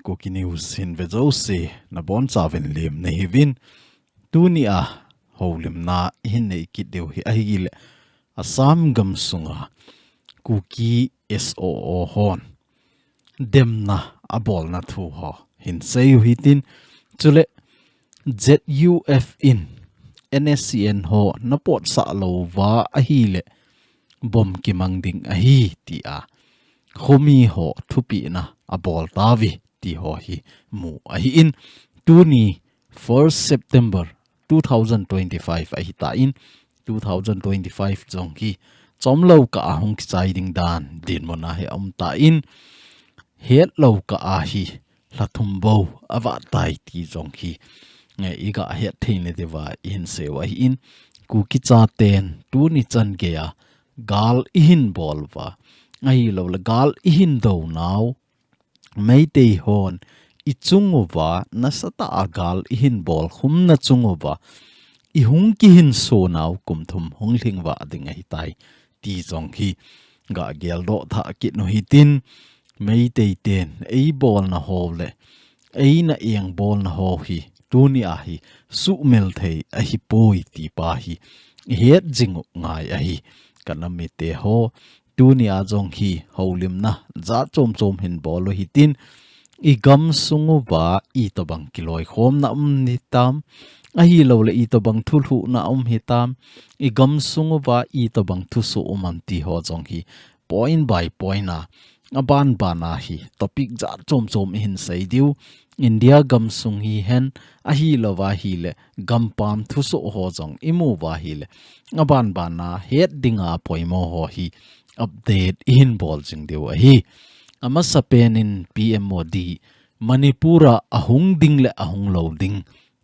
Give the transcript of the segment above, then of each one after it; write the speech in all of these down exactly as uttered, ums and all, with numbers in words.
Kuki News hin ve jouse, nabonchauvin lemna hiuvin. Tunia houlimna ihin nei kit diu hi ahile, Assam gamsunga Kuki S O O hon demna abolna thu ho hin seiu hitin, chule Z U F in N S C N ho napotsah louva ahile, bomb kimang ding ahi, tia khomi ho thupina abol tauve, ti ho hi mu ahin. Tuni first September two thousand twenty-five ahitan, two thousand twenty-five jong hi chomlou kah a hung kichai ding dan dinmun a hi aumtan, hetlou kah a hi lha thum bou avah tai ti jong hi, eh, iga het theina diuva ihin seiu ahin. Kuki chaten tuni chan geiya gal ihin bol uva, ahilouleh gal ihin do nau, Meitei hon ichung uva nasatah a gal ihin bol khumna chung uva, ihung kihinso nau kum thum hung lhing vah ding ahitai, ti jong hi ga geldoh thah kit u hitin. Meitei ten eibolna ho le eina engbolna ho hi tunia hi suhmil thei ahipoi ti pa hi ihet jing u ngai ahi. Ka nam mite ho, tunia jong hi houlimna jat chom chom hin bol u hitin, i gamsung uva itobang kiloikhomna um hitam, ahilouleh itobang thulhuhna um hitam, i gamsung uva itobang thusoh um ham ti ho jong hi point by point a, aban ban a hi topic jat chom chom ihin sei diu. India gamsung hihen, ahilouva ahile gampam thusoh ho jong imu uva ahile, aban ban a het dinga poimo ho hi update ihin bol jing diu ahi. Amasapen in P M Modi Manipur a ahung ding le ahung lou ding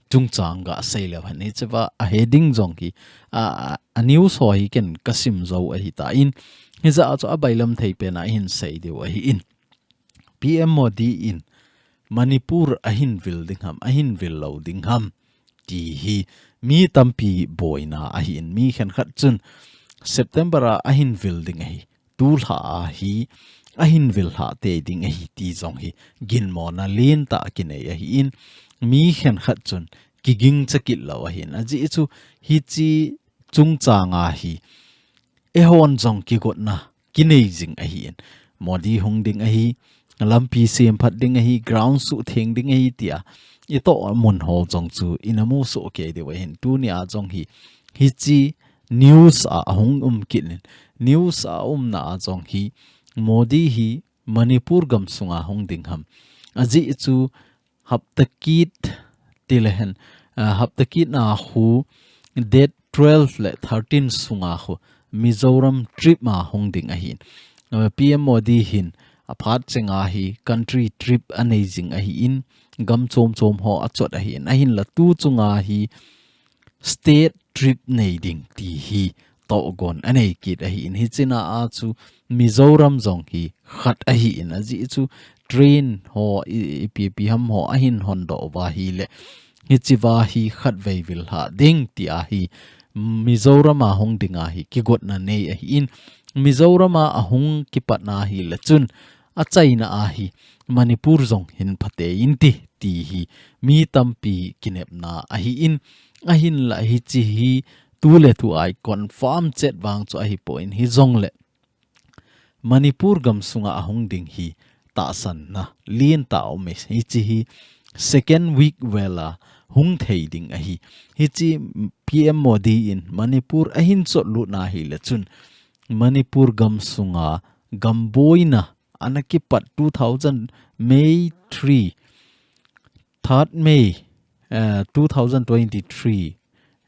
chungchang ga sei leu hen, hichea a heading jong hi, a, a, a news ho hi ken ka sim jou ahitan, hijeh a chu abailam thei pen a ihin sei diu ahin. P M Modi in Manipur ahin vil ding ham, ahin vil lou ding ham, ti hi mi tampi boina ahin, mi khenkhat chun September a ahin vil ding ahi, tulha a hi ahin vil lhah tei ding ahi ti jong hi ginmona lentah kinei ahin, mi khenkhat chun kigingcha kit lou ahin. Ajeh chu hiche chungchang a hi eihon jong kigotna kinei jing ahin. Modi hung ding ahi, lampi semphat ding ahi, ground suhtheng ding ahi tia itoh mun ho jong chu ina musoh kei diu ahin. Tunia jong hi hiche news a ahung um kit in, news a umna a jong hi Modi hi Manipur gamsunga hung ding ham, ajeh chu hapta kit tile hen, ah, hapta kit na khu date twelve le thirteen sunga khu Mizoram trip a hung ding ahin. Ah, P M Modi hin aphat chenga hi country trip anei jing ahin, gam chom chom ho achot ahin, ahinla tu chunga hi state trip nei ding ti hi tohgon anei kit ahin, hichea chu Mizoram jong hi khat ahin, ajeh chu train ho i, ipi ipi ham ho ahin hondoh uva ahile, hichea hi khatvei vil lhah ding tia hi Mizoram a hung dinga hi kigotna nei ahin, Mizoram a ahung kipatna ahile chun achaina a hi Manipur jong hin phatei inte ti hi mi tampi kinepna ahin, ahinla hiche hi tuletu a i confirm chet vang chu ahipon, hijongle Manipur gamsunga ahung ding hi tahsanna lentah aume, hiche hi second week vel a hung thei ding ahi. Hiche P M Modi in Manipur ahin chotlutna ahile chun Manipur gamsunga gamboina ana kipat two thousand May three, third May, eh, two thousand twenty-three,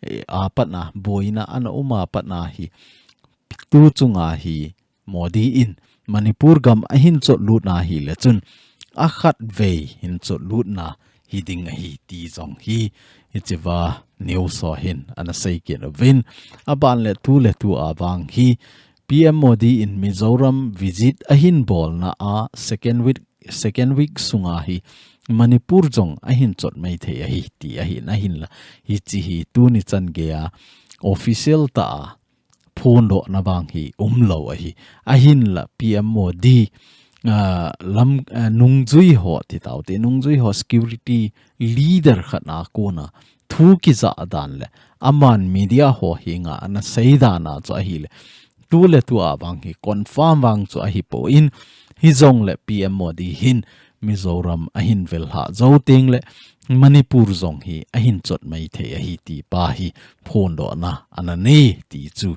eh, a patna, boina ana um a patna hi, tu chunga hi Modi in Manipur gam ahin chotlutna ahile chun akhatvei hin chotlutna hiding ahi ti jong hi hichea news ho hin ana sei kit uvin, aban le tuletu a vang hi P M Modi in Mizoram visit ahin bolna a second week, second week sunga hi Manipur jong ahin chot maithei ahi ti ahin, ahinla hiche hi tuni chan geiya official tah a phondohna vang hi umlou ahi. Ahinla P M Modi ah, lam, ah, nungjui ho ti tau te, nungjui ho security leader khat a kona thu kija dan le aman media ho henga ana sei dan a chu ahile, tu le tu a vang hi confirm vang chu ahi poi, hijong le P M Modi hin Mizoram ahin vel ha jou teng le Manipur jong hi ahin chot mai thei ahi ti pa hi phondohna ana nei ti chu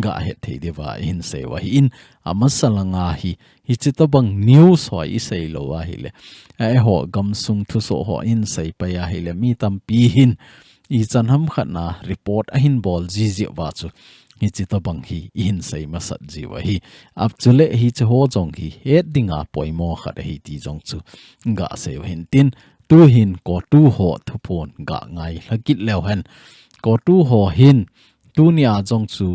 ga het thei diu va ahin sei u ahin, amasa langa hi hichi tobang news ho i sei lou ahile, eiho gamsung thusoh ho in sei pai ahile, mi tampi hin ichan ham khat na report ahin bol jiji uva chu hichi tobang hi ihin sei masat jiu ahi. Ap chule hichi ho jong hi het dinga poimo khat ahi ti jong chu ga sei u hin tin, tu hin CoTU ho thuphon ga ngai lha kit leu hen. CoTU ho hin tunia jong chu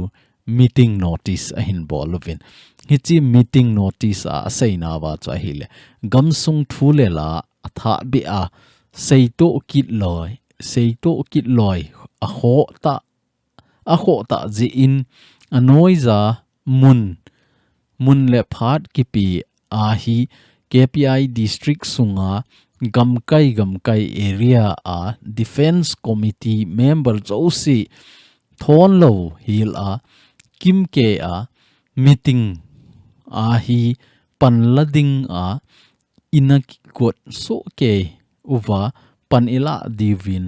meeting notice ahin bol uvin. Hichi meeting notice a aseina uva chu ahile, gamsung thu le la athah beh a, seitoh kit loi, seitoh kit loi, akhoh tah, akhoh tah jeh in, anoija mun, mun le phat kipe a hi K P I district sunga gamkai gamkai area a Defence Committee member jouse thon lou hel a kimkei a meeting a hi pan la ding a ina kikot soh kei uva pan ilah diuvin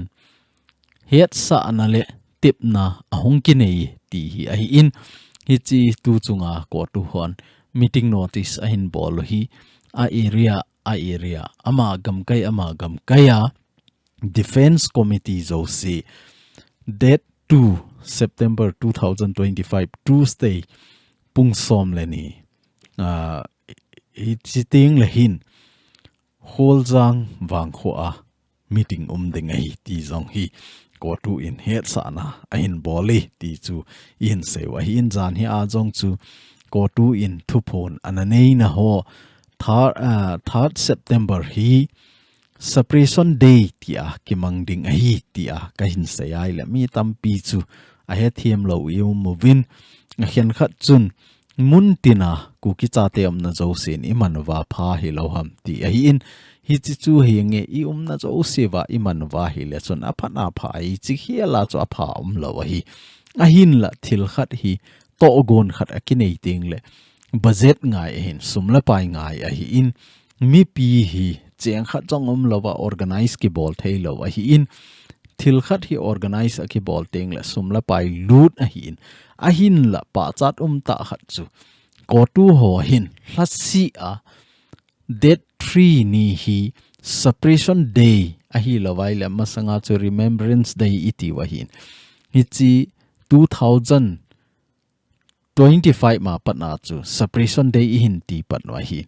hetsahna le tepna ahung kinei ti hi ahin, hichi tu chunga CoTU hon meeting notice ahin bol u hi a area, a area, ama gamkai, ama gamkai a Defence Committee jouse date two September two thousand twenty-five Tuesday pung som le ni, ah, hichi teng le hin Kholjang vangkho a meeting um ding ahi ti jong hi CoTU in hetsahna ahin bol e ti chu ihin sei u ahin, jan hi a jong chu CoTU in thuphon ana neina ho third, ah, third September hi Separation Day tia kimang ding ahi tia kahin sei ahile mi tampi chu ahethem lou i um uvin, akhen khat chun mun tina Kuki chate umna jousen i man uva pha hilou ham ti ahin, hichi chu hinge i umna jouse uva i man uva ahile chun aphat na pha, hichi khel a chu apha umlou ahi. Ahinla thil khat hi tohgon khat akinei teng le budget ngai ahin, sum le pai ngai ahin, mipi hi cheng khat jong umlou va organize kibol thei lou ahin, thil khat hi organize akibol teng le sum le pai lut ahin, ahinla pachat um tah khat chu CoTU ho hin lhasih a date three ni hi Separation Day ahilou vai le masanga chu Remembrance Day i tiu ahin, hichi two thousand twenty-five ma pat na chu Separation Day ihin ti pat u ahi.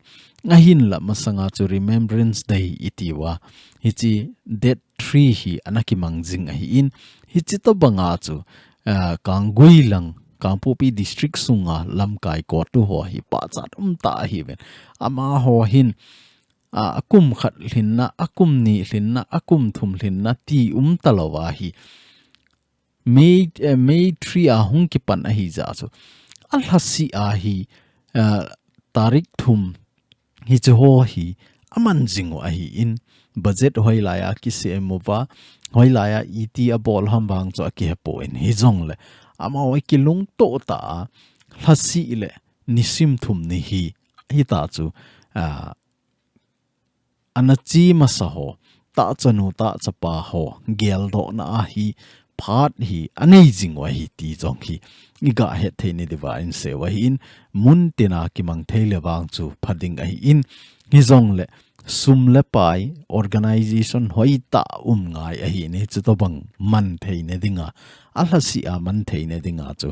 Ahinla masanga chu Remembrance Day i tiu a, hichi date three hi ana kimang jing ahin, hichi tobanga chu, ah, Kanggui lang, Kangpokpi District sunga lamkai CoTU ho hi pachat um tah ahiuvin. Amaho hin, ah, akum khat lhinna, akum ni lhinna, akum thum lhinna ti um talou ahi. May, eh, May three a hung kipan ahi jeh chu, alhasih a hi, eh, tarik thum hichi ho hi aman jing u ahin, budget hoilai a kisem uva, hoilai a iti abol ham vang chu akihe poi, hijongle amaho kilungto tah a lhasih le nisim thum ni hi, hita chu, ah, ana chi masa ho, tahchanu tahchapa ho geldohna a hi phat hi anei jing u ahi ti jong hi i ga het thei nadiuva in sei u ahin, mun tina kimang thei le vang chu pha ding ahin, hijongle sum le pai organization hoitah um ngai ahin, hichi tobang man thei nadinga, alhasih a man thei nadinga chu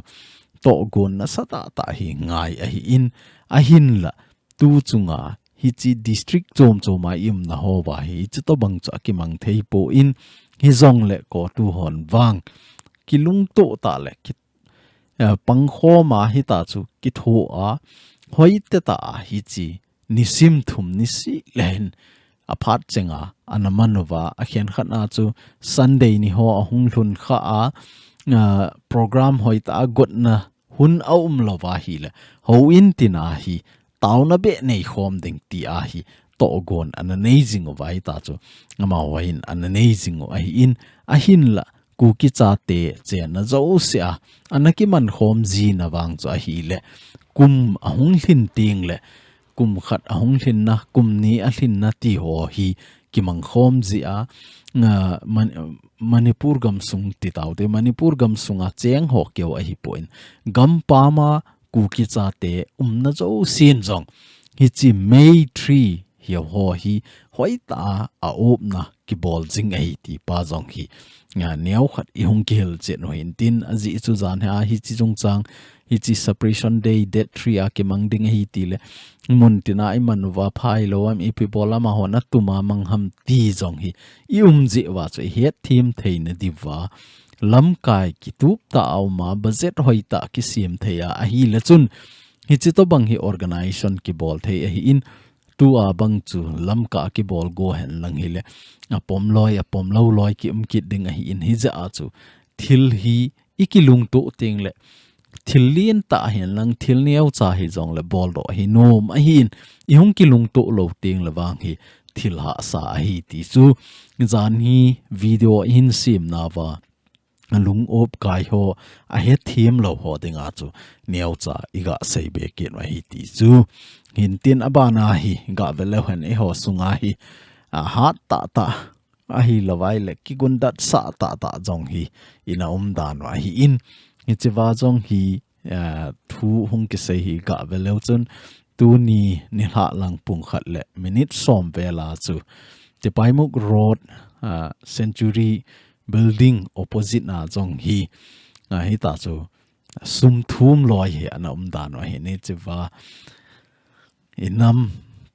tohgon nasatah tah hi ngai ahin, ahinla tu chunga hichi district chom chom a i umna ho uva hi hichi tobang chu akimang thei poi, hijongle CoTU hon vang kilungto tah le ki, eh, pangkhom a hita chu kitho a, hoitah tah a hichi nisim thum nisih le hin aphat chenga ana man uva, akhen khat na chu Sunday ni ho ahung lhun kha a, ah, program hoitah a gotna hun aumlou va ahile, houin tina hi taona beh nei khom ding ti ahi togon ana nei jing uva hita chu. Amahon ana nei jing u ahin, ahinla Kuki chate chenna jousea ana kiman khom jina vang chu ahile, kum ahung lhin teng le, kum khat ahung lhinna, kum ni alhinna ti ho hi kimang khom jia, nga, Man-, Manipur gamsung ti taute, Manipur gamsunga cheng ho keu ahipon, gampama Kuki chate umna jousen jong hichi May three hi ho hi hoitah a aopna kibol jing ahi ti pa jong hi, nga, neo khat i hung kihil chet u hin tin, ajeh chu jan hi a hichi chungchang, hichi Separation Day, date three a kimang ding ahi ti le, mun tina i man uva phai lo am, ipi bol amahon atuma mang ham ti jong hi i um jeh uva chu i het them theina diuva, lamkai kitup tah a um a, budget hoitah kisem thei a, ahile chun hichi tobang hi organization kibol thei ahin, tua bang chu lamkai kibol go hen lang hile, apom loi, apom lou loi ki um kit ding ahin, hijeh a chu thil hi i kilungto teng le, thil lentah hen lang, thil neocha hi jong le bol doh hi nom ahin, i hung kilungto lou teng le vang hi thil hahsa ahi ti chu, jan hi video i hin sem nauva, alung op kai ho, ahet them lou ho dinga chu neocha i ga sei be kit u ahi ti chu. Hin tin abana hi ga ve leu hen, eiho sunga hi ahat tah tah ahi lou vai le, kigundat sah tah tah jong hi ina um dan u ahin, hichi va jong hi, eh, thu hung kisei hi ga ve leu chun, tuni nilhah lang pung khat le minute som vel a chu Tipaimukh Road, ah, Century Building opposite a jong hi, ah, hita chu sum thum loi hi ana um dan u ahin, hichi va i nam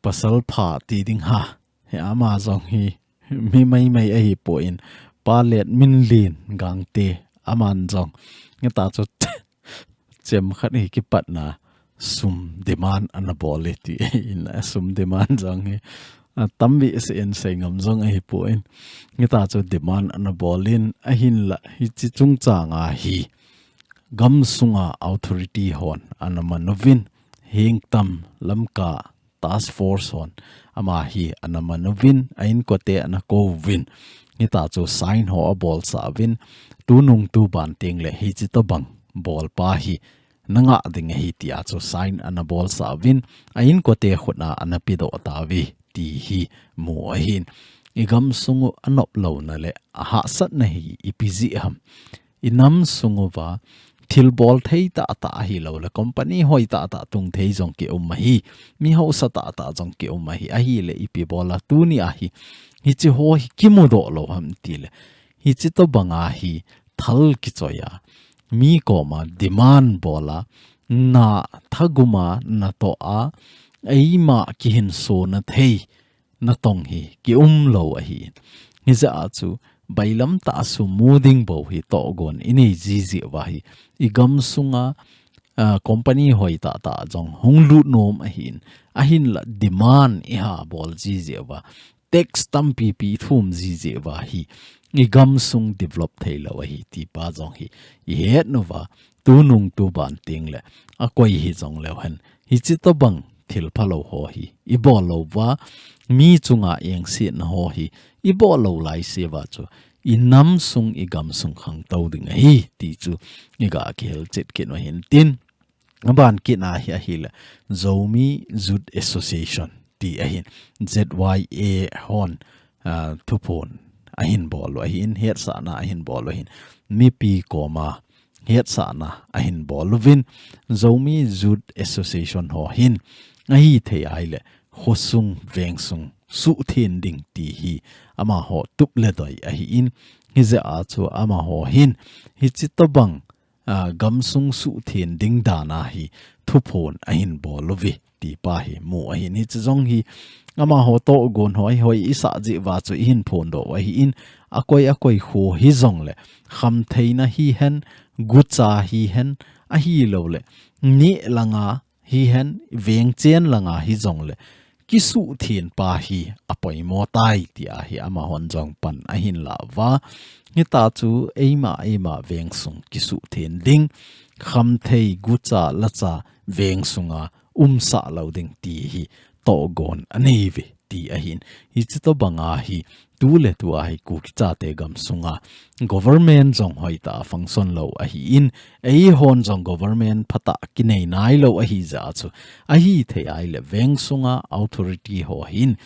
pasal pha ti ding ha, hi ama jong hi mi maimai ahipon, Pa Letminlen Gangte, aman jong hita chu chem khat hi kipatna sum demand ana bol e ti in, a sum demand jong hi, a, tam behseh in sei ngam jong ahipon, hita chu demand ana bol in, ahinla hichi chungchang a hi gamsunga authority hon ana man uvin, hengtam Lamka task force hon ama hi ana man uvin, a inkote ana kou uvin, hita chu sign ho abolsah uvin, tunung tuban teng le hichi tobang bolpa hi na ngah ding ahi tia chu sign ana bolsah uvin, a inkote khut a ana pedoh tauve ti hi mu ahin. I gamsung u anop louna le ahahsatna hi ipi jeh ham? I nam sung uva thil bol thei tah tah ahi lou le, company hoi tah tah tung thei jong ki um ahi, mi hausa tah tah jong ki um ahi, ahile ipi bol a tuni a hi hichi ho hi kimu doh lou ham ti le, hichi tobang a hi thal kichoi a, mi koma demand bol a, na thagum a na toh a, eima kihinsona thei natong hi ki um lou ahi. Hijeh a chu bailam tah a sum mu ding bou hi togon i nei jiji uva hi, i gamsunga, ah, company hoi tah tah jong hung lut nom ahin, ahinla demand i ha bol jiji uva, tax tampi pi thum jiji uva hi i gamsung develop thei lou ahi ti pa jong hi i het uva, tunung tuban teng le akoi hi jong leu hen, hichi tobang thil phalou ho hi i bol lou uva, mi chunga engsetna ho hi i bol lou laise uva chu i nam sung i gamsung khangtou ding ahi ti chu i ga kihil chet kit u ahin tin, aban kit a hi ahile Zomi Youth Association ti ahin, Z Y A hon, ah, thuphon ahin bol u ahin, hetsahna ahin bol u ahin, mipi koma hetsahna ahin bol uvin, Zomi Youth Association ho hin ahithei ahile khosung vengsung suhthen ding ti hi amaho tup le doi ahin, hijeh a chu amaho hin hichi tobang, ah, gamsung suhthen ding dan a hi thuphon ahin bol uve ti pa hi mu ahin, hichi jong hi amaho togon hoi hoi i sah jeh uva chu i hin phondoh u ahin, akoi akoi kho hi jong le, khamtheina hihen, gucha hihen, ahilou le neh langa hihen, veng chen langa hi jong le kisuhthen pa hi apoimo tai tia hi amahon jong pan ahin la uva. Hita chu eima eima vengsung kisuhthen ding, khamthei, gucha, lacha vengsunga umsah lou ding ti hi togon anei uve ti ahin. Hichi tobanga hi tuletua hi Kuki chate gamsunga government jong hoitah a function lou ahin, eihon jong government phatah kinei nailou ahi jeh chun, ahithei ahile veng sunga authority ho hin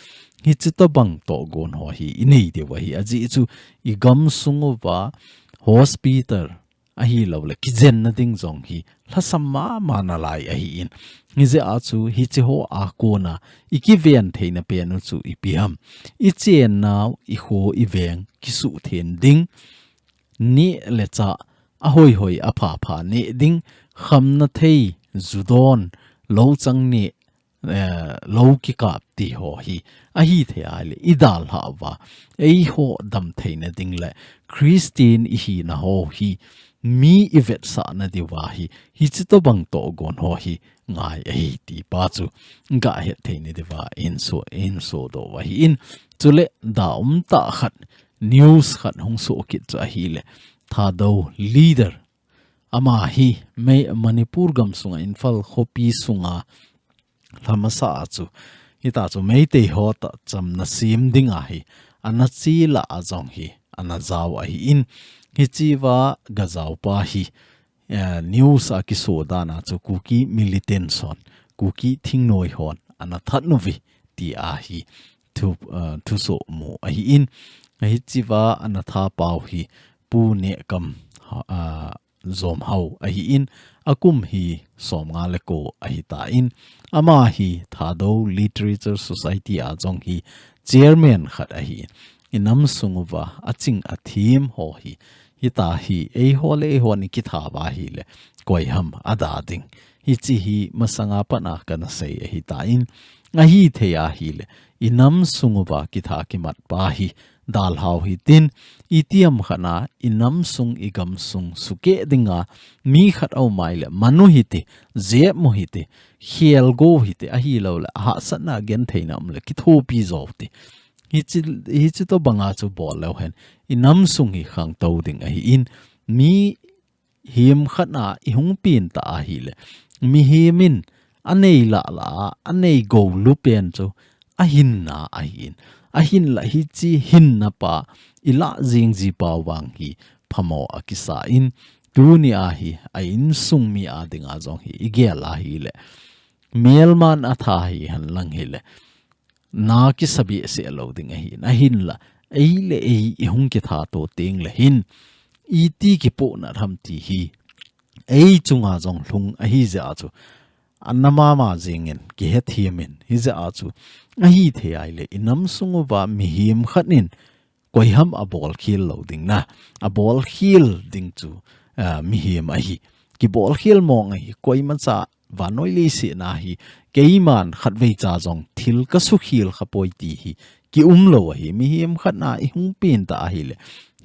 hichi tobang togon ho hi inei diu ahi. Ajeh chu igamsung uva hospital ahilouleh kijenna ding jong hi lhasam mama nalai ahin. Hijeh chun hichi hoa kona ikiven theina pen u chu ipi ham? Ichennau, ikho, iveng kisuhtheng ding, neh le chah ahoihoi aphapha neh ding, khamna thei, ju don, lou chang neh, eh, lou kikap ti ho hi ahithei ahile idalhah uva, eiho damtheina ding le Christian ihina ho hi mi ivetsahna diuva hi hichi tobang togon ho hi ngai ahi ti pa chu gahet theina diuva inso, insodoh u ahin. Chule da umtah khat, news khat hung soh kit chu ahile, Thadou leader, ama hi Mei-, Manipur gamsunga Imphal khopi sunga lhamasa a chu, hita chu Meitei ho tah chamna sem dinga hi ana che lah a jong hi ana jao ahin, hichi uva gajao pa hi, eh, news a kiso dan a chu Kuki militants hon, Kuki thingnoi hon ana that uve ti ahi thu, eh, thusoh mu ahin. Hichi uva ana thapau hi Pu Nehkam, ah, Jomhao ahin, akum hi somnga le ko ahitan, ama hi Thadou Literature Society a jong hi chairman khat ahin. Inam sung uva aching athem ho hi, hita hi eiho le eiho ni kitha uva ahile koi ham ada ding? Hichi hi masanga pat a kana sei ahitan, ahithei ahile inam sung uva kitha kimat pa hi dalhau hitin, itiham khat a inam sung igamsung sukeh dinga mi khat aum ahile man u hite, jep u hite, khelgo u hite, ahilouleh ahahsatna gentheina um le kithopi jo u hite. Hichi, hichi tobanga chu bol leu hen inam sung hi khangtou ding ahin, mi hem khat a ihung pen ta ahile, mihem in anei lah lah a, anei gou lu pen chu ahinna ahin. Ahinlah hichi hinna pa ilah jing ji pau vang hi phamo akisan, tuni a hi a insung mi a dinga jong hi igel ahile, melman atha hihen lang hile, na kisa behseh lou ding ahin. Ahinlah, ei le ei ihung kitha to teng le hin, iti kipohnat ham ti hi ei chunga jong lhung ahi jeh chun, ana mama jingin kihethem in, hijeh chun, ahithei ahile inam sung uva mihem khat in koi ham abol khel lou ding na, abol khel ding chu, ah, mihem ahi, kibol khel mong ahi, koimacha vannoi leiset a hi keiman khatvei cha jong thil kasukhel khapoi ti hi kium lou ahi. Mihem khat a ihung pen ta ahile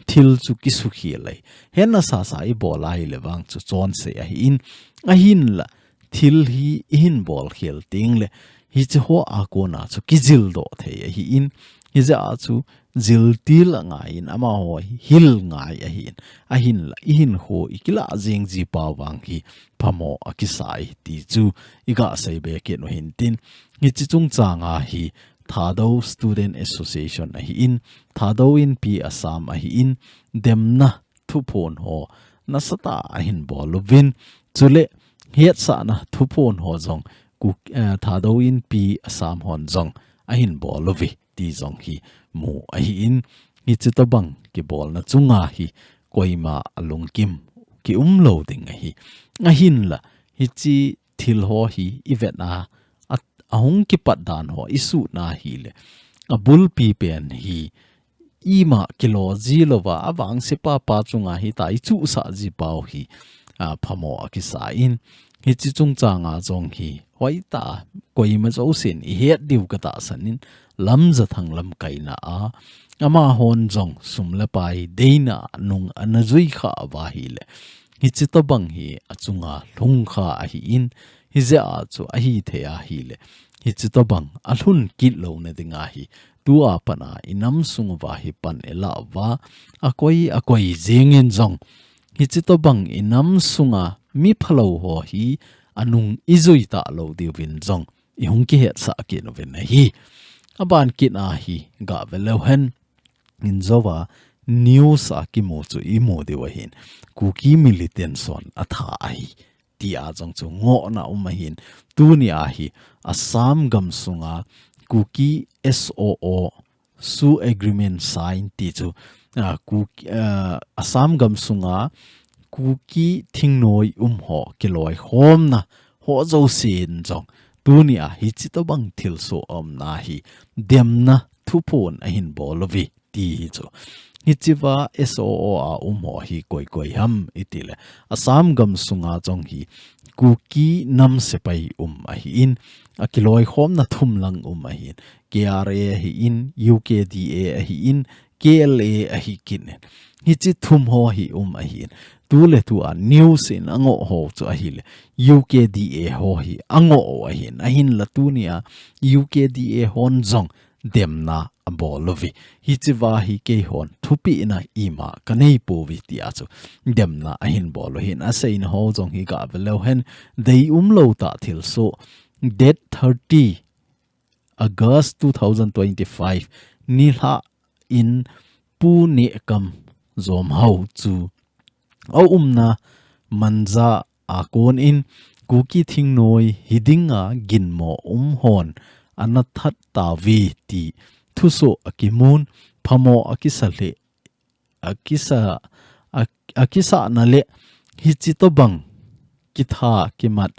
thil chu kisukhel ahi. Hena sasa ibol ahile vang chu chonse ahin, ahinlah thil hi ihin bol khel teng le hichi hoa kona chu kijildoh thei ahin, hijeh chun jiltil angaiyin amaho hi hil ngai ahin, ahinlah ihinkho ikilah jing ji pau vang hi phamo akisai ti chu iga sei be kit u hintin, hichi chungchanga hi Thadou Student Association ahin, Thadou Inpi Assam ahin, demna thuphon ho nasatah a ahin bol uvin, chule hetsahna thuphon ho jong Kuk-, eh, Thadou Inpi Assam hon jong ahin bol uve ti jong hi mu ahin, hichi tobang kibolna chunga hi koima alungkim kium lou ding ahi. Ahinlah hichi thil ho hi ivet a, a, ahung kipat dan ho isut na ahile, abulpi pen hi ima kilo ji louva, avangse papa chunga hita ichuhsah ji pau hi, a, phamo akisan, hichi chungchanga jong hi hoitah a koima jousen ihet diu katahsan in, Lamjathang lamkaina a, amahon jong sum le pai deina nung ana jui kha uva ahile, hichi tobang hi achunga lhung kha ahin, hijeh chun ahithei ahile, hichi tobang alhun kit louna dinga hi tua pat a inam sung uva hi pan ilah uva, akoi akoi jingin jong hichi tobang inam sunga mi phalou ho hi anung ijui talou diuvin jong ihung kihetsah kit uvin ahi. Aban kit a hi gave leu hen, injouva news a kimu chu imu diu ahin, Kuki militant hon atha ahi, tia jong chu ngohna um ahin. Tuni a hi Assam gamsunga Kuki S O O SoO Agreement sign ti chu, ah, Kuki, ah, Assam gamsunga Kuki thingnoi um ho kiloikhomna ho jousen jong tuni a hichi tobang thilsoh aumna hi demna thuphon ahin bol uve ti hi chu. Hichiva S O O a um ho hi koi koi ham itile, Assam gamsunga jong hi Kuki nam sepai um ahin, akiloikhomna thum lang um ahin, K R A ahin, U K D A ahin, K L A ahi kit in. Hichi thum ho hi um ahin. Tuletua news in angoh ho chu ahile, U K D A ho hi angoh u ahin. Ahinla tuni a U K D A hon jong demna abol uve. Hichiva hi keihon thupehna ima kanei pouve tia chu demna ahin bol u ahin. Aseina ho jong hi gave leu hen, deium lou tah thilsoh, date thirty August two thousand twenty-five nilhah in Pu Nehkam Jomhau chu aumna Manja a kon in Kuki thingnoi hidinga ginmo um hon ana that tauve ti thusoh akimun, phamo akisa lheh, akisa, a, akisahna le hichi tobang kitha kimat,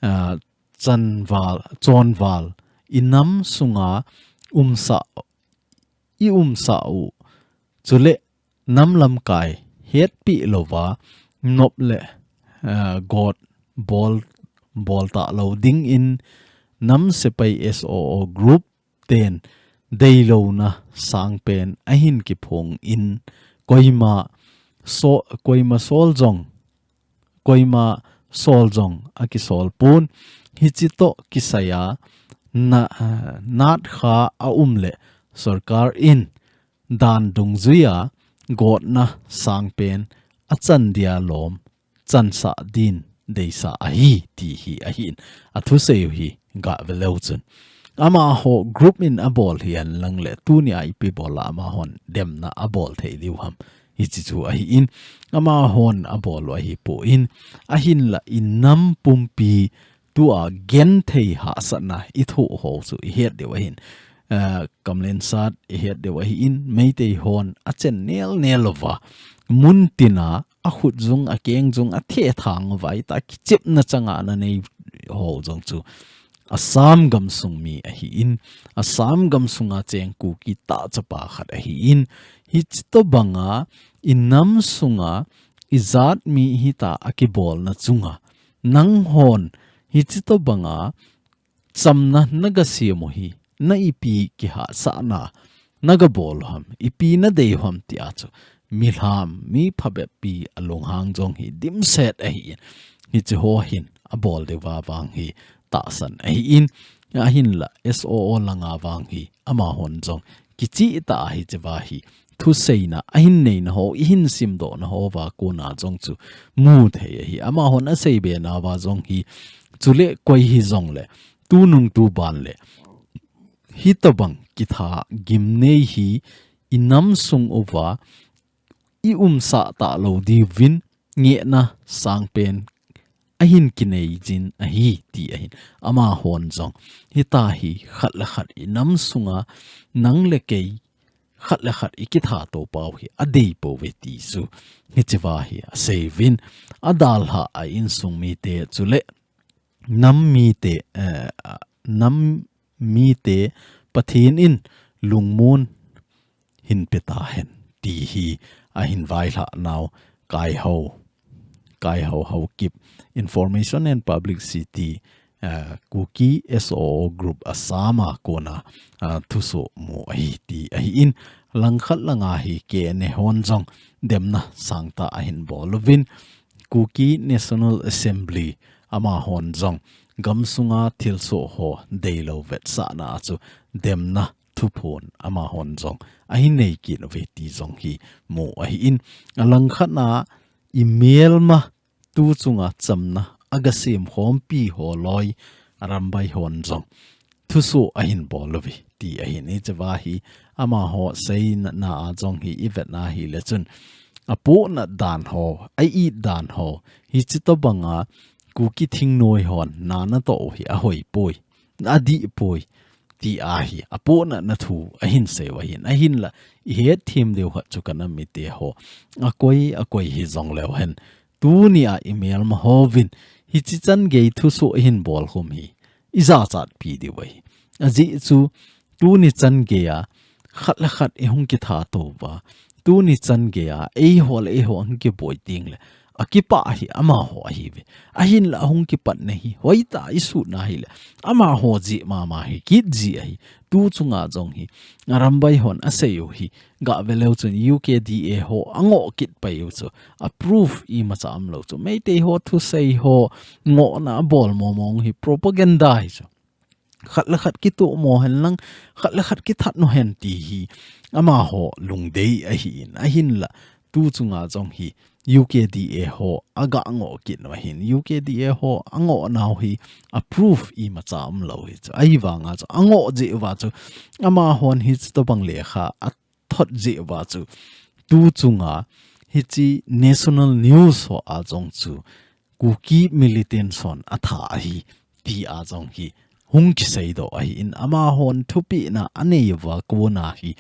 ah, chanval, chonval inam sunga umsah, iumsah u chule nam lamkai hetpi louva nop le, ah, got bol, bol talou dingin nam sepai S O O group ten deilouna sangpen ahin kiphong in koima so, koima sol jong, koima sol jong akisol pon. Hichi toh kisaiya na, ah, natkha aum le sorkar in dan dungjuia gotna sangpen achan dia lom chansah din deisah ahi ti hi ahin, athusei u hi gave leu chun. Amaho group in abol hihen lang le tunia ipi bol a amahon demna abol thei diu ham. Hichi chu ahin, amahon abol u ahipoi, ahinla inam pumpi tua genthei hahsatna ithoh ho chu ihet diu ahin. Eh, Kamlensat ihet diu ahin, Meitei hon achen nel nel uva, muntina akhut jung, akeng jung, athethang uva, ita kichepna changa ana nei ho jong chu Assam gamsung mi ahin, Assam gamsunga cheng Kuki tah chapa khat ahin, hichi tobanga inam sunga ijat mi hita akibolna chunga nanghon hichi tobanga chamna nagasem u hi, na ipi kihahsatna nagabol u ham, ipi nadei u ham tia chu milham, mi phabeppi alunghang jong hi dimset ahin, hichi ho hin abol diuva vang hi tahsan ahin, ahinla S O O langa vang hi amahon jong kicheh tah a hichiva hi thuseina ahin neina ho, ihin simdohna hova kona jong chu mu thei ahi. Amahon aseibe nauva jong hi, chule koi hijongle, tunung tuban le hitobang kitha gimnei hi inam sung uva iumsah talou diuvin ngehna sangpen ahin kinei jin ahi ti ahin. Amahon jong hita hi khat le khat inam sunga nang le kei khat le khat ikitha to pau hi adei pouve ti chu hichiva hi aseiyuvin, adalhah a insung mite chule nam mite, eh, nam mite Pathen in lungmon hin pe tahen ti hi ahin vailhah nau Kaihao, Kaihao Haokip, Information and Publicity, eh, Kuki S O O Group Assam a kona, ah, thusoh mu ahi ti ahin, langkhat langa hi K N A hon jong demna sangtah ahin bol uvin, Kuki National Assembly amahon jong gamsunga thilsoh ho deilou vetsahna a chu demna thuphon amahon jong ahin nei kit uve ti jong hi mu ahin, alangkhat a imelma tu chunga chamna aga sem khompi ho loi Arambai hon jong thusoh ahin bol uve ti ahin, hiche va hi amaho seina a jong hi i vetna hile chun, apohnat dan ho, a it dan ho, hiche tobanga Kuki thingnoi hon na natoh u hi ahoi poi, adih poi, ti ahi, apohnatna thu ahin sei u ahin, ahinla i hetthem diu khat chu ka nam mite ho, akoi, akoi hijong leu hen, tunia i melma hovin hiche chan gei thusoh ihin bol khum hi i jachatpi diu ahi. Ajeh chu tuni chan geiya khat le khat i hung kithat uva, tuni chan geiya eiho le eiho hung kiboi tengle akipah hi amaho ahiuve. Ahinla ahung kipatna hi hoitah a i sutna hile amaho jeh mama hi kit ji ahi. Tu chunga jong hi Arambai hon asei u hi gah ve leu chun U K D A ho angoh kit pai u chu, a proof imacha umlou chu, Meitei ho thusei ho ngohna abol mong mong hi propaganda hi chu. Khat le khat kitohmo hen lang, khat le khat kithat u hen ti hi amaho lungdei ahin, ahinla tu chunga jong hi U K D A ho aga ngoh kit u ahin, U K D A ho angoh nau hi a proof imacha umlou hi chu. Ahivanga chu angoh jeh uva chu amahon hiche tobang lekha athot jeh uva chu tu chunga hiche national news ho a jong chu Kuki militants hon atha ahi ti a jong hi hung kiseidoh ahin, amahon thupehna anei uva kona hi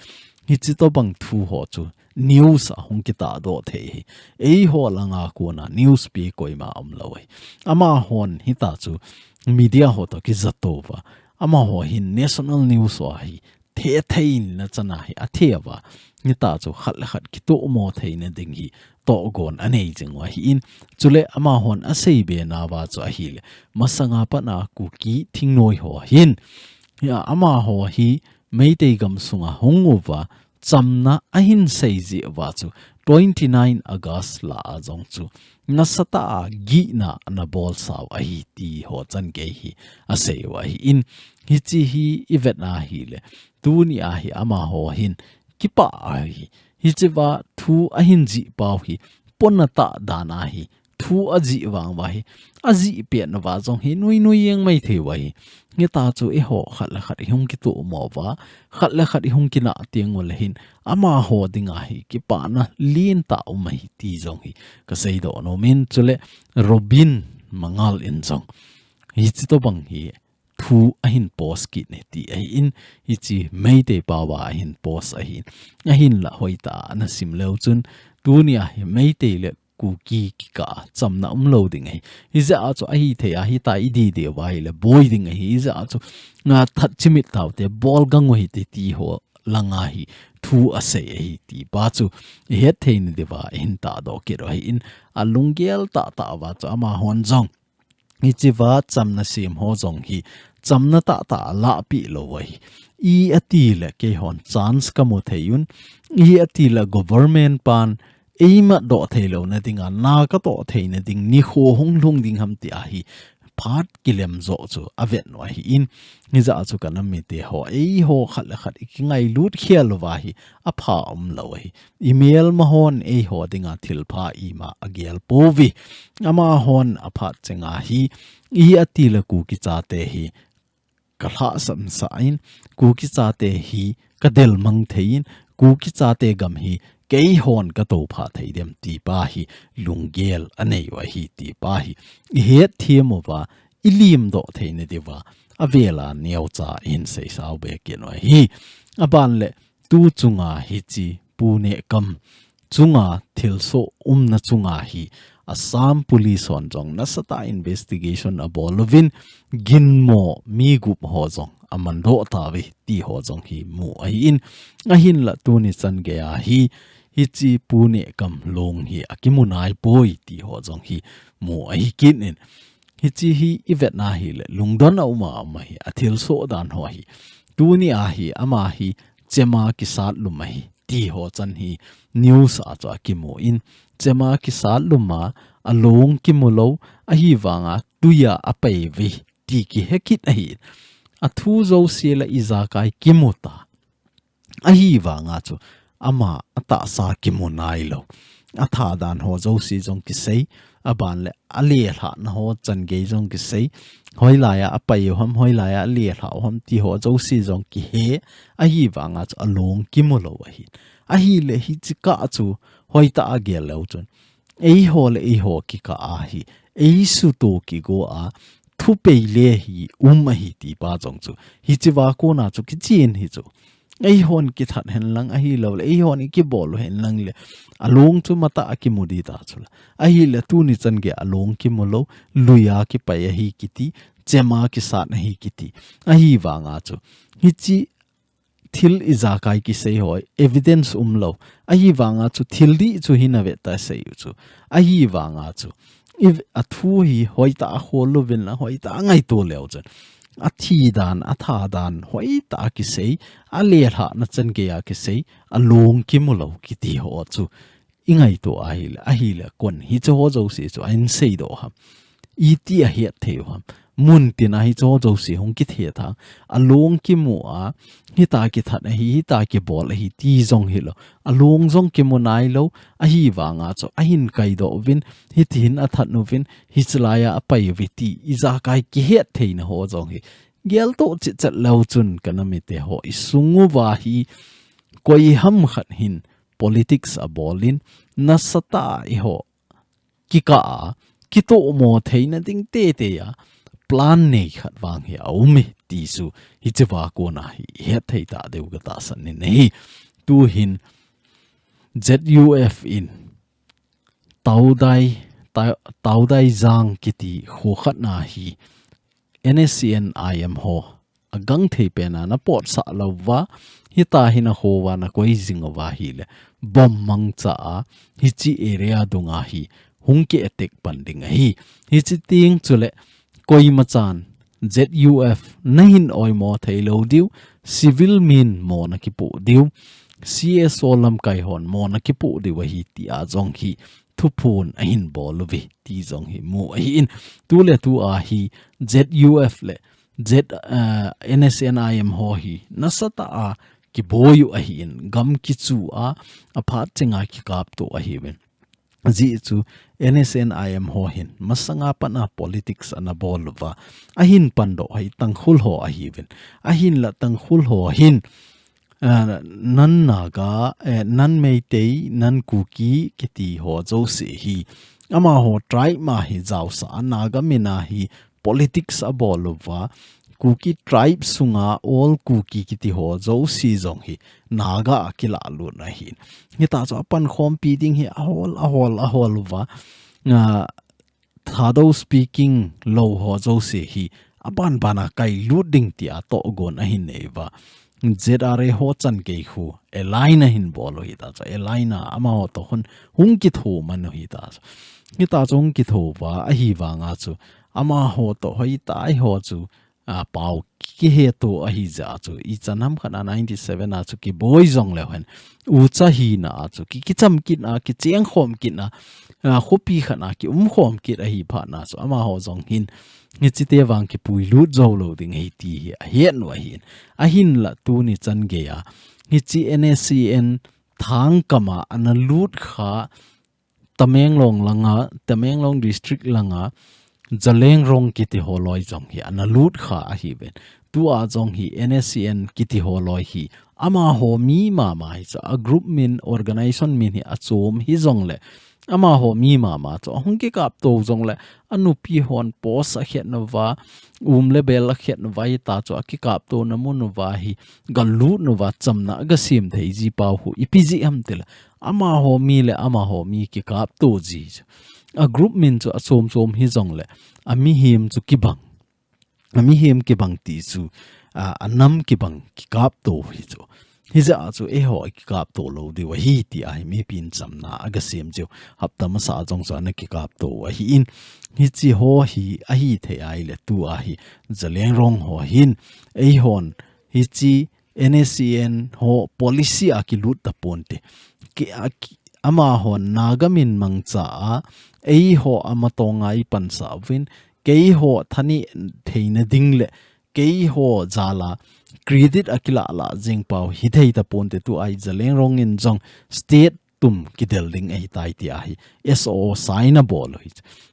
hiche tobang thu ho chu news a hung kitahdoh thei hi. Eiho langa kona news pe koima umlou ahi. Amahon hitia chu media ho toh kijot uva, amaho hin national news ho hi thethei na chana hi athe uva, hitia chu khat le khat kitohmo theina ding hi tohgon anei jing u ahin, chule amahon asei be nauva chu ahile, masanga pat a Kuki thingnoi ho hin, hia amaho hi Meitei gam sunga hung uva chamna ahin sei jeh uva chu twenty nine August la a jong chu nasatah a gihna ana bolsau ahi ti ho chan gei hi asei u ahin, hiche hi i vetna hile tunia hi amaho hin kipah ahi. Hiche va thu ahin jih pau hi pona tah dan ahi. Thu ajih vang uva hi ajih pet nauva jong hi nui nui jeng mai thei u ahi. Hitia chu eiho khat le khat i hung kitohmo uva, khat le khat i hung kinah teng u le hin amaho dinga hi kipana lentah um ahi ti jong hi ka seidoh nom in, chule Robin Mangal in jong hiche tobang hi thu ahin post kit e ti ahin, hiche Meitei paova ahin post ahin, ahinla hoitah a ana sim leu chun tunia hi Meitei le Kuki kikah a chamna umlou ding ahi. Hijeh a chu ahithei a hitia i didi uva hile boi ding ahi. Hijeh a chu nga that chimit taute, bol gang u hite ti ho langa hi thu asei ahi ti pa chu i hetthei na diuva i hin tahdoh kit u ahin, alunggel tahtah uva chu amahon jong hiche va chamna sem ho jong hi chamna tahtah a lahpeh lou u ahi. I ati le keihon chance kamu thei un, i ati le government pan eimatdoh thei louna dinga na katoh theina ding nikho hung lhung ding ham ti ahi. Phat kilem joh chu avet u ahin, hijeh a chu ka nam mite ho, eiho khat le khat i kingailut khel uva hi apha umlou ahi. I melma hon eiho dinga thilpha ima agel pouve. Amahon aphat chenga hi i ati le Kuki chate hi ka lhahsamsah in, Kuki chate hi ka delmang thei in, Kuki chate gam hi keihon ka toupha thei dem ti pa hi lunggel anei u ahi ti pa hi i hetthem uva, i limdoh theina diuva avela neocha i hin seisau be kit u ahi. Aban le tu chunga hiche Pu Nehkam chunga thilsoh umna chunga hi Assam Police hon jong nasatah a investigation abol uvin, ginmo mi gup ho jong amandoh tauve ti ho jong hi mu ahin, ahinla tuni chan geiya hi hiche Pu Nehkam long hi akimu naipoi ti ho jong hi mu ahi kit in, hiche hi i vetna hile lungdon a um a um ahi, athilsoh dan ho hi. Tunia hi ama hi chema kisat lum ahi ti ho chan hi news a chu akimu in, chema kisat lum a, along kimu lou, ahivanga tuia apai uve ti kihe kit ahi. Athu jouse le ijakai kimu ta. Ahivanga chu ama atahsa kimu nailou. atha dan ho jouse jong kisei, aban le alelhahna ho changei jong kisei, hoilai a apai u ham, hoilai a alelhah u ham ti ho jouse jong kihe, ahivanga chu along kimu lou ahi. Ahile hichi kah chu hoitah a gel leu chun, eiho le eiho kikah a hi, eisuto kigo a, thupei le hi um ahi ti pa jong chu, hichi va kona chu kichen hi chu. Eihon kithat henlang ahilou le, eihon ikibol u henlang le, along chu matah a kimu ding ta chu la. Ahile tuni changei along kimu lou, lui a kipai ahi kiti, chem a kisat ahi kiti. Ahivanga chu, hichi thil ijakai kisei ho, evidence umlou. Ahivanga chu thil dih chu hina ve ta sei u chu. Ahivanga chu, i, athu hi hoitah a khol louvin la, hoitah a ngaito leu chun, athi dan, atha dan, hoitah a kisei, alelhahna changei a kisei, along kimu lou kiti ho chu ingaito ahile, ahile kon hichi ho jouse chu ahin seidoh ham, iti ahet thei u ham. Muntin a hichi ho jouse hung kithe thang, along kimu a, hita kithat ahi, hita kibol ahi ti jong hilou, along jong kimu nailou, ahivanga chu ahin kaidoh uvin, hiti hin athat uvin, hichi lai a apai uve ti ijakai kihet theina ho jong hi, geltoh chitchet leu chun ka nam mite ho, isung uva hi koi ham khat hin politics abol in, nasatah a eiho kikah a, kitomo theina ding teitei a, plan nei khat vang hi aum e ti chu, hichi va kona hi ihet thei ta diu ka tahsan in ahi. Tuhin Z U F in Taudai, Ta-, Taudai Jang kiti kho khat na hi N S C N I M ho agangthei pen a ana potsah lou uva, hita hin akho uva ana koi jing uva ahile, bomb mangcha a, hichi area dunga hi hung ki attack pan ding ahi. Hichi teng chule, koima chan Z U F nahin oimo thei lou diu, civil min mo ana kipoh diu, C S O lamkai hon mo ana kipoh diu ahi tia jong hi thuphon ahin bol uve ti jong hi mu ahin. Tule tua hi Z U F le Z, uh, N S C N I M ho hi nasatah a kiboi u ahin, gam kichu a, aphat chenga kikapto ahiuvin. Ajeh chu N S C N I M ho hin masanga pat a politics ana bol uva, ahin pandoh hi Tangkhul ho ahiuvin. Ahinla Tangkhul ho hin, ah, non Naga, eh, non Meitei, non Kuki kiti ho jouse hi, amaho tribe ma hi jaosah a, Naga min a hi politics abol uva, Kuki tribe sunga all Kuki kiti ho jouse jong hi Naga a kilalut ahin. Hita chu apankhompi ding hi ahol, ahol, ahol uva, ah, Thadou speaking lou ho jouse hi aban ban a kailut ding tia tohgon ahin nei uva. Z R A ho changei khu align ahin bol u hita chu, align a amaho toh hung, hung kitho man u hita chu. Hita chu hung kitho uva, ahivanga chu amaho toh hoitah a eiho chu, a, pau kiheto ahi jeh a chu, ichan ham khat a ninety seven a chu kiboi jong leu hen, ucha hina a chu ki, kicham kit a, kicheng khom kit a, a, khopi khat a kium khom kit ahi phat na chu, amaho jong hin hichi te vang kipuilut jou lou ding ahi ti hi ahet u ahin. Ahinla tuni changei a, hichi N S C N thangkam a ana lut kha, Tamenglong langa, Tamenglong district langa, Zeliangrong kiti ho loi jong hi ana lut kha ahiuvin. Tua jong hi N S C N kiti ho loi hi amaho mi mama hi chu, a group min, organization min hi achom hijongle, amaho mi mama chu ahung kikapto jongle, anupi hon post akhet nauva, um le bel akhet nauva hita chu akikaptona mun uva hi, galut nauva chamna agasem thei ji pau khu ipi jeh ham tile, amaho mi le amaho mi kikapto ji chu. A group min chu achom chom hijongle, amihem chu kibang. Amihem kibang ti chu, a, anam kibang kikapto hi chu. Hijeh a chu eiho kikapto lou diu ahi tia hi mipin chamna agasem jiu. Hapta masa a jong chu ana kikapto ahin. Hichi ho hi ahithei ahile tua hi Zeliangrong ho hin, eihon hichi N S C N ho policy a kilut taponte. Ki, a, ki, amahon Naga min mangcha a, eiho amatonga ipansah uvin, keiho thanei theina ding le, keiho jal a credit akilah lah jeng pau hithei taponte, tua hi Zeliangrong in jong state tum kidel ding ahi tai ti ahi. S O O sign abol u hi.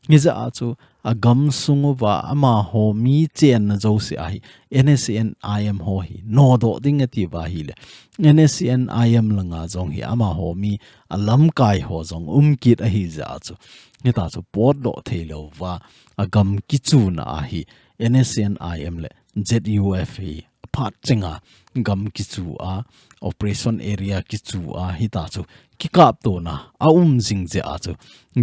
Hijeh a chu agam sung uva amaho mi chenna jouse ahi. N S C N I M ho hi nodoh ding ati uva ahile, N S C N I M langa jong hi amaho mi alamkai ho jong um kit ahi jeh a chu, hita chu potdoh thei lou uva agam kichuna ahi. N S C N I M le Z U F hi aphat chenga gam kichu a, operation area kichu a, hita chu kikaptona aum jing jeh a chu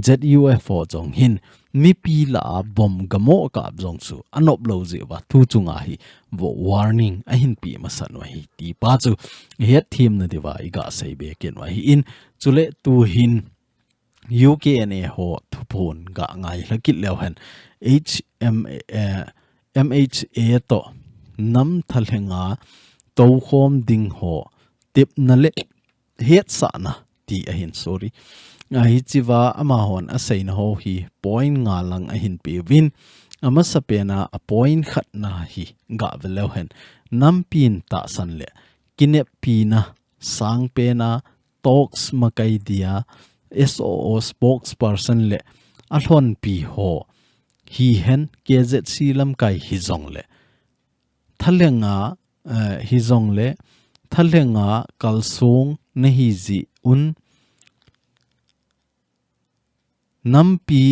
Z U F ho jong hin mipi lah a bomb gamo kap jong chu anop lou jeh uva thu chunga hi vo warning ahin pe masat u ahi ti pa chu ihet themna diuva iga sei be kit u ahi in. Chule tu hin U K N A ho thuphon ga ngai lha kit leu hen H M A, eh, M H A toh nam thalhenga toukhom ding ho tepna le hetsahna ti ahin, sorry. Ahi chiva amahon aseina ho hi point nga lang ahin pe uvin, amasapen a a point khatna hi ga ve leu hen, nampin tahsan le kineppina sangpen a talks makai dia S O O spokesperson le alhonpi ho hihen K Z C lamkai hijongle thalhenga, eh, hijongle thalhenga kalsong nahi jeh un nampi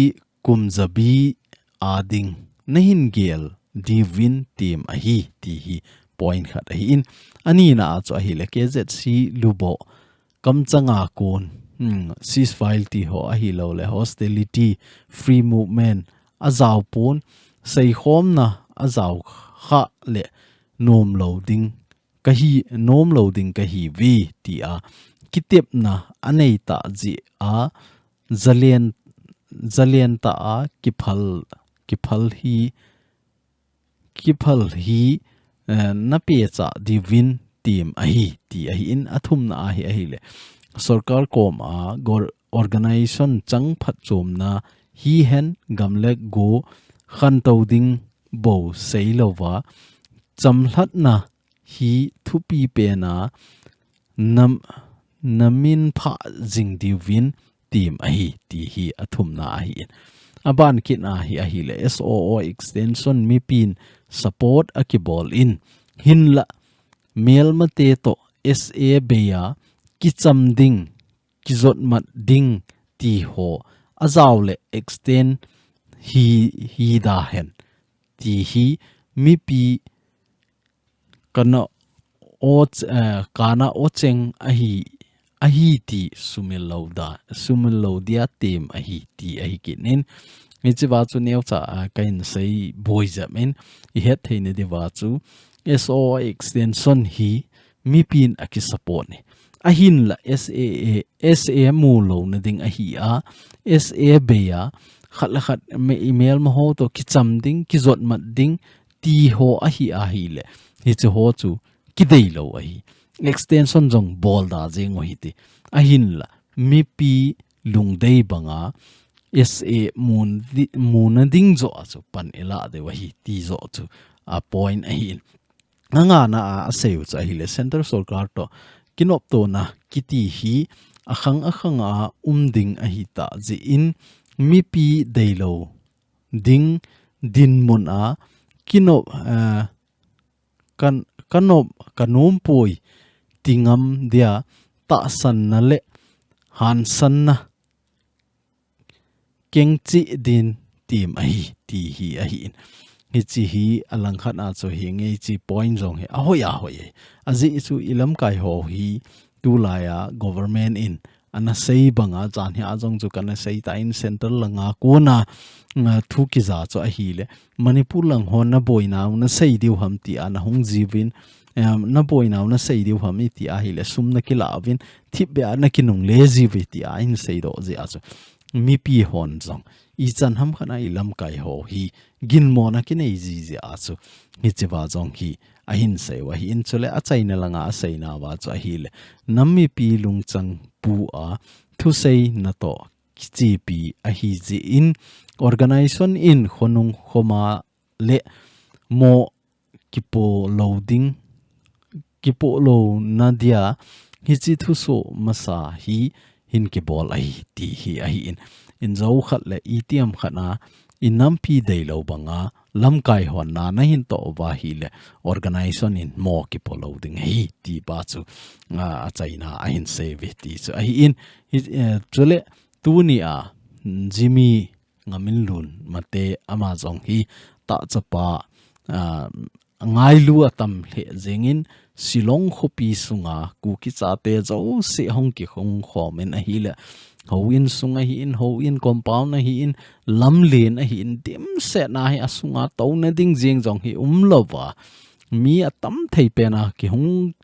kum jabi a ding nahin gel diuvin tem ahi ti hi point khat ahi in. Anina a chu ahile K Z C lubo kamchanga kon, hmm, ceasefire ti ho ahilou le hostility, free movement ajao pon, seikhomna ajao kha le nom lou ding kahi, nom lou ding kahi uve tia kitepna anei ta jeh a zalen, zalen ta a kiphal, kiphal hi, kiphal hi, eh, napehcha diuvin tem ahi ti ahi in. Athumna ahi, ahile sorkar kom a gor-, organization chang phatchomna hihen gam le go khantou ding bou sei louva chamlhatna hi thupi pen a nam, namin phah jing diuvin tem ahi ti hi athumna ahi in. Aban kit a hi ahile S O O extension mipin support akibol in, hinla melmate toh S A bei a kicham ding, kijotmat ding ti ho ajao le extend hi, hi da hen ti hi mipi kana o ch-, eh, kana o cheng ahi, ahi ti sumil lou da, sumil lou dia tem ahi ti ahi kit in. Hichiva chu neocha a kahin sei boi jep in, ihet theina diuva chu S O O extension hi mipin akisupport ni. Ahinla S A A, S A mu louna ding ahi a, S A bei a, khat le khat me-, melma ho toh kicham ding, kijotmat ding, ti ho ahi ahile, hiche ho chu kidei lou ahi. Extension jong bol da jeng u hite. Ahinla, mipi lungdei banga S A mun di-, muna ding joh a chu pan ilah diu ahi ti joh chu a point ahi in. Angana a asei u chu ahile, Central Sorkar toh kinoptona kiti hi akhang akhang a um ding ahi ta jeh in mipi deilou ding dinmun a kinop, eh, kan, kanop, kanom poi ti ngam dia tahsanna le hansanna kengchih din tem ahi ti hi ahi in. Hiche hi alangkhat a chu hi ngei chi point jong hi ahoi ahoi e. Ajeh chu ilamkai ho hi tulai a government in ana sei banga, chan hi a jong chu kana sei ta in, central langa kona, nga, thu kija chu ahile, Manipur lang hon naboinau nasei diu ham tia nahung jiuvin, em, naboinau nasei diu ham iti ahile, sum nakilah uvin, thipbeh a nakinungle jiuve tia ahin seidoh jeh a chu, mipi hon jong ichan ham khat a ilamkai ho hi ginmona kinei ji jeh a chu, hicheva jong hi ahin sei u ahi in. Chule achaina langa aseinauva chu ahile, nam mipi lungchang pu a thusei natoh kichepi ahi jeh in, organization in khonung khoma le mo kipo lou ding, kipo louna dia hiche thusoh masa hi hin kibol ahi ti hi ahi in. In zo khat le itiham khat a, in nampi deilou banga, lamkai hon na na hin toh uva ahile, organization in mo kipo lou ding ahi ti pa chu, a, achaina ahin seive ti chu ahi in. Hi, eh, chule tuni a, Jimmy Ngaminlun Mate ama jong hi tahchapa, a, ngailu atam lheh jengin Shillong khopi sunga Kuki chate jouse hung kihung khom in ahile, houin sung ahi in, houin compound ahi in, lamlen ahi in, dimset na hi asunga touna ding jeng jong hi umlouva, mi atam thei pen a kihung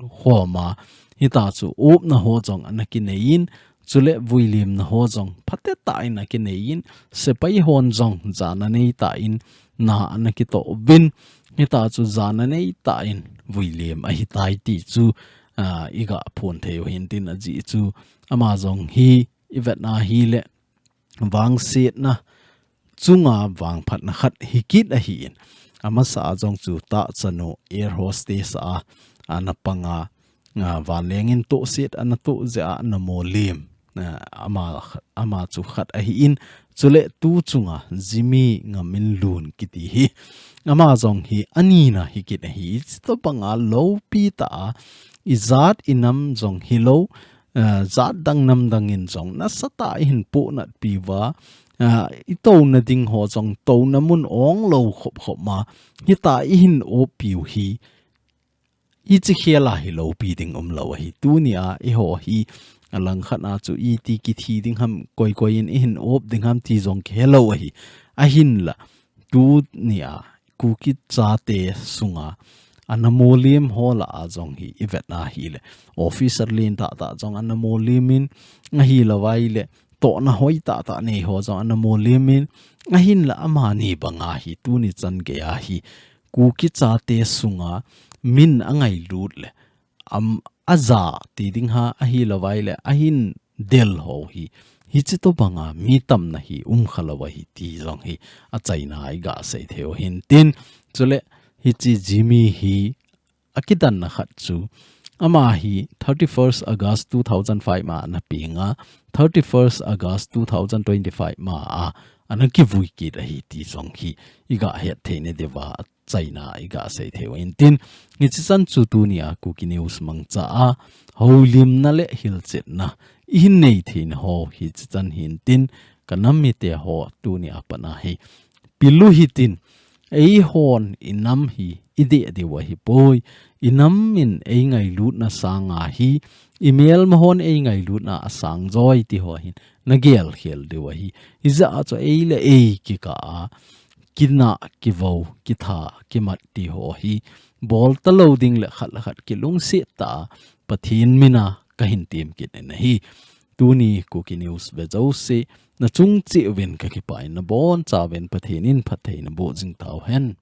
khom a, hita chu upna ho jong ana kinei in, chule vuilimna ho jong phatecha in ana kinei in, sepai hon jong jana neitah in na ana kitoh uvin, hita chu jana neitah in vuilim ahitai ti chu, a, iga phon thei u hintin ajeh chu ama jong hi ivet na ahile vangsetna chunga vangphatna khat hikit ahi in. Amasa a jong chu tahchanu air hostess a, ana panga, a, vanleng in tohset ana toh jeh a ana molim. A, ama, ama chu khat ahi in. Chule tu chunga Jimmy Ngaminlun kiti hi. Ama jong hi anina hikit ahi. Chutobanga loupi tah a, ijat inam jong hilou, a, jat dang nam dang in jong nasatah a ihin pohnat piuva, a, itouna ding ho jong touna mun onglou khop khop ma, hita ihin op piu hi, hiche khel a hi loupi ding umlou ahi. Tuni a eiho hi, alangkhat a chu iti kithi ding ham, koi koi in ihin op ding ham ti jong kihelou ahi. Ahinla, tuni a Kuki chate sunga ana molim ho lah a jong hi ivet na ahile, officer lentah tah jong ana molim in, ahilou vaile tohna hoitah tah nei ho jong ana molim in, ahinla amani banga hi tuni chan gei a hi Kuki chate sunga min angailut le, am, aja ti ding ham, ahilou vaile ahin del ho hi, hiche tobanga mi tamna hi umkhalou ahi ti jong hi achaina iga sei thei u hintin. Chule hiche Jimmy hi akidanna khat chu, ama hi thirty-first August two thousand five ma ana peng a, thirty-first August two thousand twenty-five ma a ana kivui kit ahi ti jong hi iga het thei na diuva achaina iga sei thei u hintin. Hiche chan chu tuni a Kuki News mangcha a houlimna le hilchetna ihin nei theina ho hiche chan hintin, ka nam mite ho tuni a pat a hi pil u hitin, eihon inam hi ideh diu ahipoi, inam in eingailutna sanga hi, imelma hon eingailutna asang joi ti ho hin nagel khel diu ahi. Hijeh a chu ei le ei kikah a, kinah, kivou, kitha, kimat ti ho hi bol talou ding le khat le khat kilungset tah a Pathen mina kahin tem kit in ahi. Tuni Kuki News ve jouse, nachung cheh uvin kakipah in, nabonchauvin Pathen in phatthei naboh jing tauhen.